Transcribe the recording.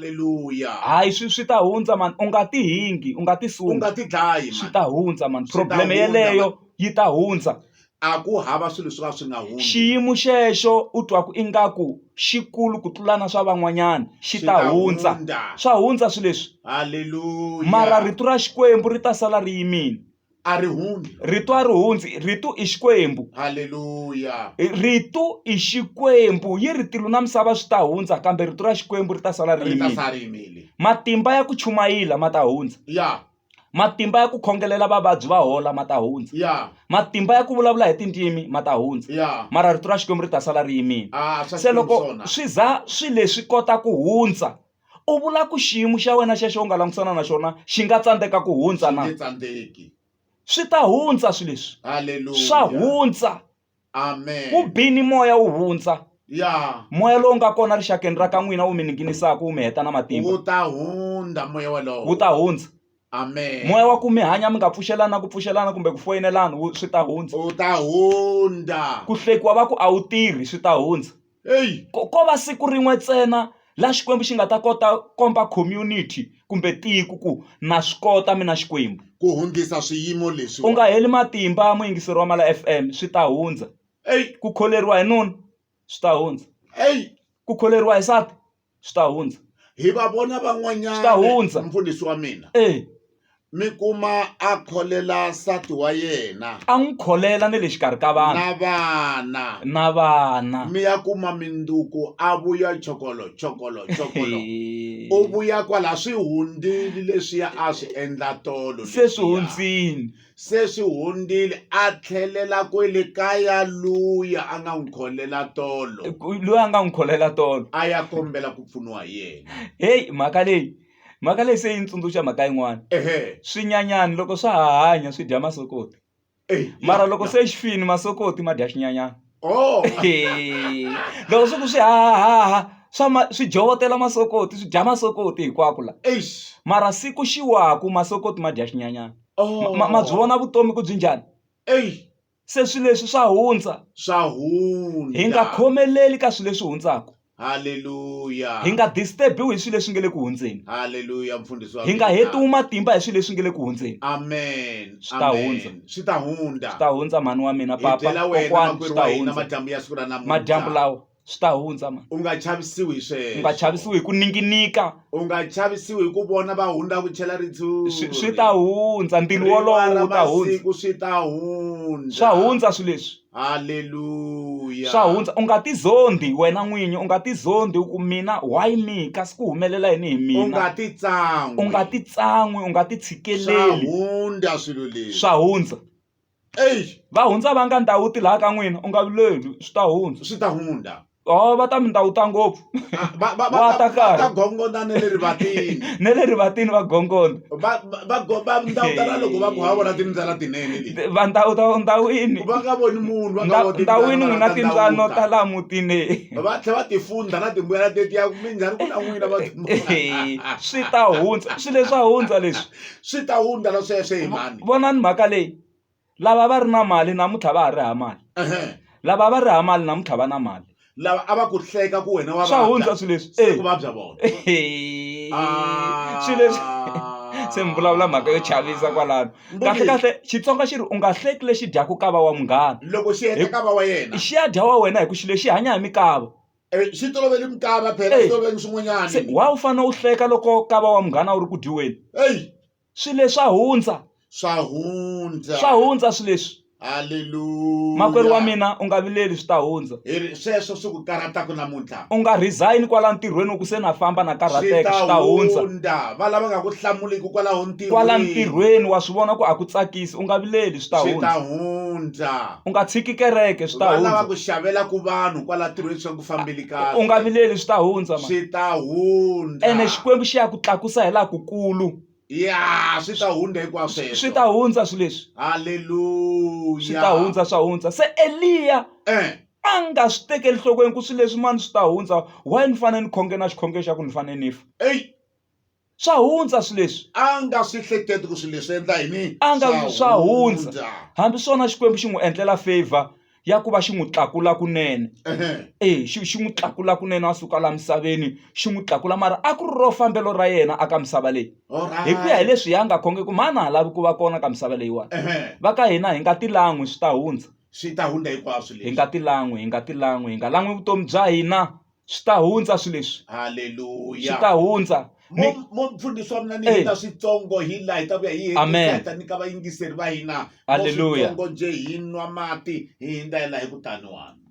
Haleluya. Hayi swi ta hundza mani u nga ti hingi u nga ti U sungi nga ti dlayi swi mani. ta hundza mani Swi ta problem hundza yeleyo mani. yi ta hundza. A ku hava swilo swo ka swi nga hundzi. Xiyimo xexo u twaku ingaku xikulu ku tlula na swa van'wanyana xi Swi ta ta hundza. hundza. Swa hundza swilo leswi. Haleluya. Mara rito ra Xikwembu ri ta sala ri yimile. A ri hundzi. Rito a ri hundzi, rito i Xikwembu. Haleluya. Rito i Xikwembu. Yi ri tilo na misava swi ta hundza kambe rito ra Xikwembu ri ta sala ri Ri ta yimile. sala ri yimile. Matimba ya ku chumayila ma ta hundza. Ya. Matimba ya ku khongelela vavabyi va hola ma ta hundza. Ya. Matimba ya ku vulavula hi tindzimi ma ta hundza. Ya. Mara rito ra Xikwembu ri ta sala ri yimile. Ah, swa Se Xikwembu loko swona. swi za swi leswi kota ku hundza u vula ku xiyimo xa wena xexo u nga langusana na xona xi nga tsandzeka ku hundza Swi na nge tsandzeki. Swi ta hundza swilo leswi. Haleluya. Swa hundza. Amen. Ku bini moya wu hundza. Ya. Moya lowu nga kona rixakeni ra ka n'wina wu mi ninginisaka wu mi heta na matimba. Wu ta hundza moya wolowo. Wu ta hundza. Amen. Moya wa ku mi hanya mi nga pfuxelani na ku pfuxelana kumbe ku foyinelana wu swi ta hundza. Wu ta hundza. Ku hlekiwa va ku a wu tirhi swi ta hundza. Eyi. Ko ko va siku rin'we ntsena la Xikwembu xi nga ta kota komba community kumbe tiko ku na swi kota mina Xikwembu. Ku hundzisa swiyimo leswi. U nga heli matimba muyingiseri wa Mala FM swi ta hundza. Eyi. Ku kholeriwa hi nuna swi ta hundza. Eyi. Ku kholeriwa hi nsati swi ta hundza. Hi va vona van'wanyana Swi ta hundza. mfundhisi wa mina. E. Mi kuma a kholela nsati wa yena. A n'wi kholela ni le xikarhi ka vanhu. Na vana. Na vana. Mi ya kuma minduku a vuya chokolo chokolo chokolo. U vuya kwala swi hundzile leswiya a swi endla tolo. Se swi hundzile. Se swi hundzile a tlhelela kwele kaya luya a nga n'wi kholela tolo. Luya a nga n'wi kholela tolo. A ya kombela ku pfuniwa hi yena. Heyi mhaka leyi mhaka leyi se yi ni tsundzuxa mhaka yin'wana. Ehe. Swinyanyani loko swa ha hanya swi dya masokoti. Mara loko se xi fini masokoti ma dya xinyanyana. Oh. Loko swi ku swi hahahaha swa ma swi jovotela masokoti swi dya masokoti hinkwako la. Eish. Mara siku xi waku masokoti ma dya xinyanyana. Oh. Ma ma byi vona vutomi ku byi njhani? Ey. Se swilo leswi swa hundza. Swa hundza. Hi nga khomeleli ka swilo leswi hundzaka. Haleluya. Hi nga disturbiwi hi swilo leswi nga le ku hundzeni. Haleluya mfundhisi wa Hi nga mina. hetiwi matimba hi swilo leswi nga le ku hundzeni. Amen. Swi ta Amen. hundza. Swi ta hundza. Swi ta hundza mhani wa mina Hi papa byela wena kokwani swi makwerhu ta wa hina hundza. madyambu ya siku ra namuntlha. Madyambu lawa swi ta hundza mani. U nga chavisiwi hi sweswo. U nga chavisiwi hi ku ninginika. U nga chavisiwi hi ku vona va hundza ku chela ritshuri. Swi swi ta hundza ndzilo wolowo wu ta hundza. Masiku swi ta hundza. Swa hundza swilo leswi. Haleluya. Swa hundza u nga ti zondi wena n'winyi u nga ti zondi u ku mina why me kasi ku humelela yini hi mina. U nga ti tsan'wi. U nga ti tsan'wi u nga ti tshikeleli. Swa hundza swilo leswi. Swa hundza. Ey. Va hundza va nga ndawuti laha ka n'wina u nga vileli swi ta hundza. Swi ta hundza. Oh va ta mi ndawuta ngopfu. Ah, va va Wa va ta ta karhi. va gongonda ne le rivatini. Ne le rivatini va gongonda. Va va va va ndawuta na loko va ku ha vona timbyana tinene leti. Va ndawuta ndhawini. Va nga voni munhu va nga voni Ndhawini timbyana n'wina va ta timbyana ndawuta. ta laha mutini. Va tlhela va ti fundha na timbuyana tetiya ku minjhani ku na n'wina va Swi ta hundza swilo leswi swa hundza leswi. Swi ta hundza na sweswo he mhani. Vonani mhaka leyi lava va ri na mali namuntlha va ha ri hava mali lava va ri hava mali namuntlha va na mali. Lava a va ku hleka ku wena wa Swa vabya hundza swilo leswi se ku vabya vona. Swilo leswi se mi vulavula mhaka yo chavisa kwalano kahle kahle Xitsonga xi ri u nga hleki lexi dyaka nkava wa munghana Loko xi heta nkava wa yena xi ya dya wa wena hi ku xilo lexi hanya hi mikava. Xi tolovele mikava phela xi tolovele swin'wanyana. Se why u fanele u hleka loko nkava wa munghana wu ri ku dyiweni? Eyi. Swilo leswi swa hundza. Swa hundza. Swa hundza swilo leswi. Haleluya. Makwerhu wa mina u nga vileli swi ta hundza. Hi ri sweswo swi ku karhataka namuntlha. U nga resign kwala ntirhweni u ku se na famba na Swi karhateka ta swi ta hundza. hundza. Va lava nga ku hlamuliki kwalaho ntirhweni. Kwala ntirhweni wa swi vona ku a ku tsakisi u nga vileli swi ta Swi ta hundza. hundza. U nga tshiki kereke swi ta Va lava hundza. ku xavelaku vanhu kwala ntirhweni swi nga ku fambeli kahle. U nga vileli swi ta hundza man. Swi ta hundza. Ene Xikwembu xi ya ku tlakusa hi laha kukulu. Ya swi ta hundza hinkwaswo sweswo. Swi ta hundza swilo leswi. Haleluya. Swi ta hundza swa hundza. Se Eliya Eh. a nga swi tekeli nhlokweni ku swilo leswi mani swi ta hundza why ni fanele ni khongela na xikhongelo xa ku ni fanele ni fa. Ey. Swa hundza swilo leswi. A nga swi hleketi ku swilo leswi endla yini? A nga swa hundza. Hambi swona Xikwembu xi n'wi endlela favor. ya ku va xi n'wi tlakula kunene e xi xi n'wi tlakula kunene a suka laha misaveni xi n'wi tlakula mara a ku ri ro fambelo ra yena aka misava leyi hi ku ya hi leswi ya nga khonge ku mhani ha lavi ku va kona ka misava leyiwani va ka hina hi nga ti lan'wi swi ta hundza swi ta hundza hinkwaswo hi nga ti lan'wi hi nga ti lan'wi hi nga lan'wi vutomi bya hina swi ta hundza swilo leswi halleluya swi ta hundza mo mfundhisi wa mina ni heta switsongo hi laha hi ta vuya hi hetisa hi ta nyika vayingiseri va hina halleluya switsongo njhe hi nwa mati hi hindza hi laha hi ku taniwani.